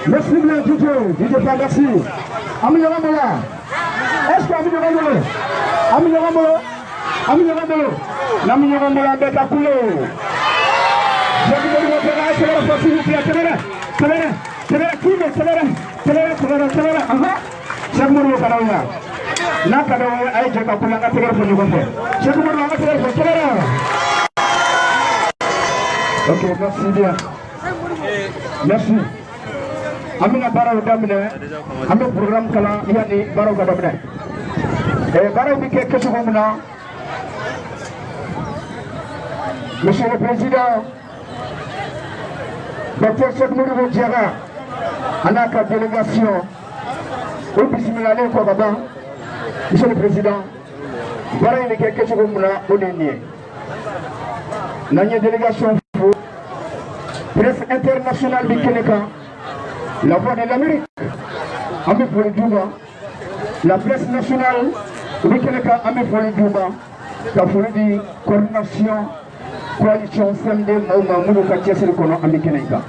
Merci bien, DJ. DJ Pa, merci. Ami ɲɔgɔn bolo. Est-ce que an bɛ ɲɔgɔn bolo? An bɛ ɲɔgɔn bolo? An bɛ ɲɔgɔn bolo? N'an bɛ ɲɔgɔn bolo, an bɛɛ ka kule. Cheikh Modibo Kɛnɛ, a ye tɛgɛrɛ fɔ s'il vous plaît. Tɛgɛrɛ, tɛgɛrɛ, tɛgɛrɛ, k'i tɛgɛrɛ, tɛgɛrɛ, tɛgɛrɛ, tɛgɛrɛ. Ahan. Cheikh Modibo ka d'aw ye wa? N'a ka d'aw ye, a ye jɛ ka kule, an ka tɛgɛrɛ fɔ ɲɔgɔn fɛ. Cheikh Modibo, an ka tɛgɛrɛ fɔ, tɛgɛrɛ. Ok, merci bien. Merci. An bɛna baaraw daminɛ, an bɛ programme kalan yanni baaraw ka daminɛ. Baaraw bɛ kɛ kɛcogo min na, Monsieur le Président, Docteur Cheikh Modibo Diarra, a n'a ka délégation, o bisimilalen kɔ ka ban, Monsieur le Président, baara in bɛ kɛ kɛcogo min na, o de ye nin ye. N'an ye délégation fo, presse internationale bi kɛnɛ kan, La Voix de l'Amérique, an bɛ foli d'u ma. La presse nationale, u bɛ kɛnɛ kan, an bɛ foli d'u ma, ka foli di coordination coalition CMD maaw ma minnu ka cɛsiri kɔnɔ an bɛ kɛnɛ in kan.